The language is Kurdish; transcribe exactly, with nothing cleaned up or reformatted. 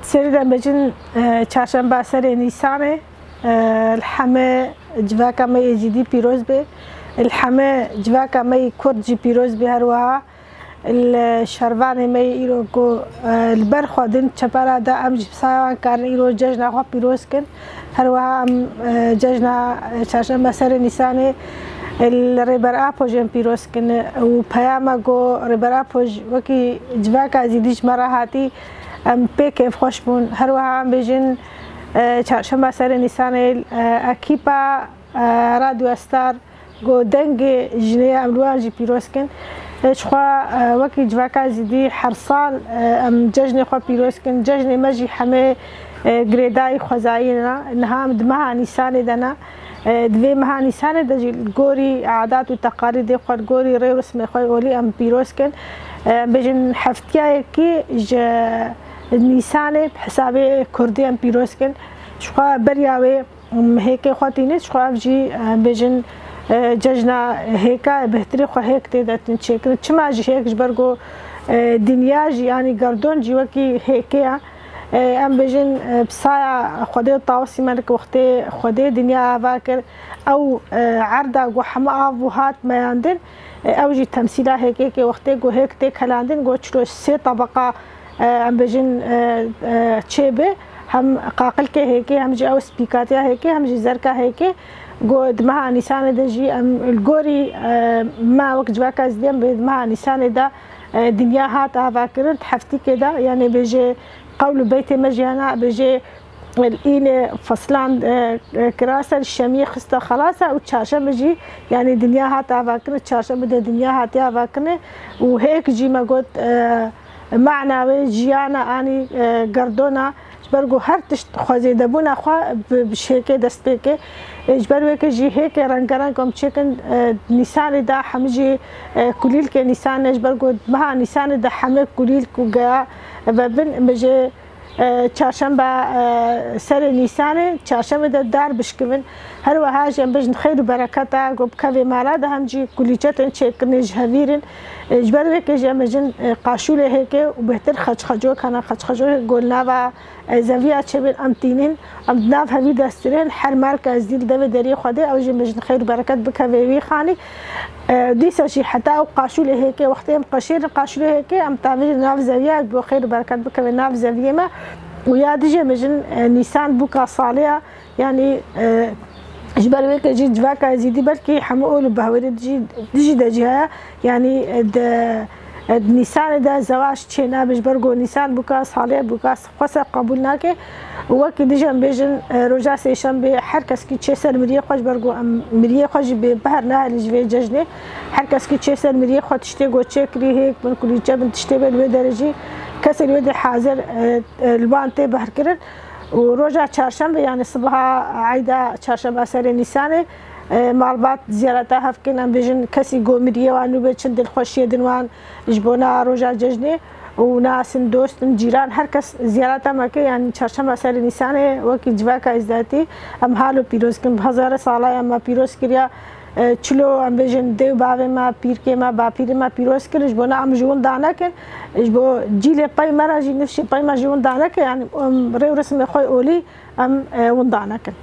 Serî de bêjin, e, çarşemba serê Nîsanê, e, li heme civaka me Êzîdî pîroz be. Li heme civaka me yê Kurd jî pîroz be her wiha. Li şervanê me yê îro ku, e, li ber xwe din çepera de, em jî bi saya wan karin îro cejna xwe pîroz kin. Her wiha em, e, cejna, e, çarşemba serê Nîsanê, e, li Rêber Apo jî em pîroz kin û peyama ku Rêber Apo ji wekî civaka Êzîdî ji me re hatî, em pê kêfxweş bûn. Her wiha em bêjin, e, çarşemba serê Nîsanê, e, ekîpa, e, Radyo Star ku dengê jinê ye, em li wan jî pîroz kin. E, ji xwe, e, wekî civaka Êzîdî her sal, e, em cejnê xwe pîroz kin. Cejnê me jî hemê, e, girêdayî xwezayî ne. Niha em di meha Nîsanê de ne. E, di vê meha Nîsanê de jî li gorî adat û teqalîdê xwe, li gorî rê û rismê xwe olî em pîroz kin. E, em bêjin heftiyayekî ji Nîsanê bi hesabê Kurdî em pîroz kin. Ji xwe beriya wê, em hêkê xwe tînin, ji xwe ev jî, e, bêjin, e, cejna hêka, bêhtirî xwe hêk tê de tîn çêkirin. Çima jî hêk? Ji ber ku, e, dinya jî, yanî gerdon jî wekî hêkê ye. E, em bêjin, e, bi saya Xwedê û Tawusî me, wextê Xwedê dinya ava kir, ew, e, erda ku hemû av bû hat meyandin, e, ew jî temsîla hêkê ke wextê ku hêk tê kelandin, ku çilo sê tebeqa, e, em bêjin, e, e, çêbe, hem qaqilkê hêkê, hem jî ew spîkatiya hêkê, hem jî zerka hêkê, ku di meha Nîsanê de jî em li gorî, e, me wek civaka Êzîdî em bê di meha Nîsanê de, e, dinya hat avakirin, di heftîkê de, yanê bêjê qewl û beytê me jî hene, bêjê, e, îne fislan, e, e, kirase, şemiyê xiste xelase û çarşembe jî, yanî dinya hat avakirin, çarşembe de dinya hatiye avakirin û hêk jî me got, e, mana wê jiyana anî, e, gerdona, ji ber ku her tişt xwezêdebûna xwe bi, bi şêkê dest pê ke. E, ji ber wê ke jî hêkê rengereng em çêkin, e, Nîsanê de hemî jî, e, kulîlkê Nîsanê, ji ber ku meha Nîsanê de hemê kulîlk û geya vebin, em bêjê, e, çarşemba, e, serê Nîsanê, çarşembe de dar bişkivin. Her wiha jî em bêjin xeyr û bereketa ku bikevê mala de hem jî kulîçe tên çêkirinê ji hevîr in. E, ji ber wê ke jî em bêjin, e, qaşûlê hêkê û bêhtir xeçxecok hene, xeçxecok ku li nava, e, zeviya çêbên em tînin, em di nav hevîr de stirên, her malka Êzîdî li devê deriyê xwe dê, ew jî em bêjin xeyr û bereket bikevê wî xanî. E, dîsa jî heta ew qaşûlê hêkê, wextê em qeşêrin qaşûlê hêkê, em tavêjin nav zeviya, bo xeyr û bereket bikeve nav zeviyê me. Û ya dijî em bêjin, e, Nîsan bûka salê ya, yanî, e, ji ber wê ke jî civaka Êzîdî belkî hemû ol û behwêrê dijî, dijî de jî heye, yanî, e, di, e, di Nîsanê de zewac çê nabe, ji ber ku Nîsan bûka salê, bûka xwe ser qebûl nake. Û wekî dî jî em bêjin, e, roja sêşembê her keskî çê ser miriyê xwe, ji ber ku em miriyê xwe jî bê behr naherî ji vê cejnê. Her keskî çê ser miriyê xwe, tiştê ku çêkirî, hêk bin, kulîçe bin, tiştê bin, wê derê jî kesê li wê dê hazir, e, e, li wan tê behrkirin. Û roja çarşembê, yanî sibiha eyda çarşemba serê Nîsanê, e, malbat ziyareta hev kin, em bêjin kesî ku miriyê wan nû be, çi dilxweşiyê din wan ji bona roja cejnê û nasin, dostin, cîran, her kes ziyareta me ke, yanî çarşemba serê Nîsanê wekî civaka Êzîdî em halo pîroz kin. Bi hezare sala em me pîroz kiriya, e, çilo, em bêjin dê û bavê me, pîrkê me, bapîrê me pîroz kir, ji bona em ji winda nekin, ji bo cîlê pey me re jî nifşê pey me ji winda neke, yanî em rê û resimê xwe olî em, e, winda nekin.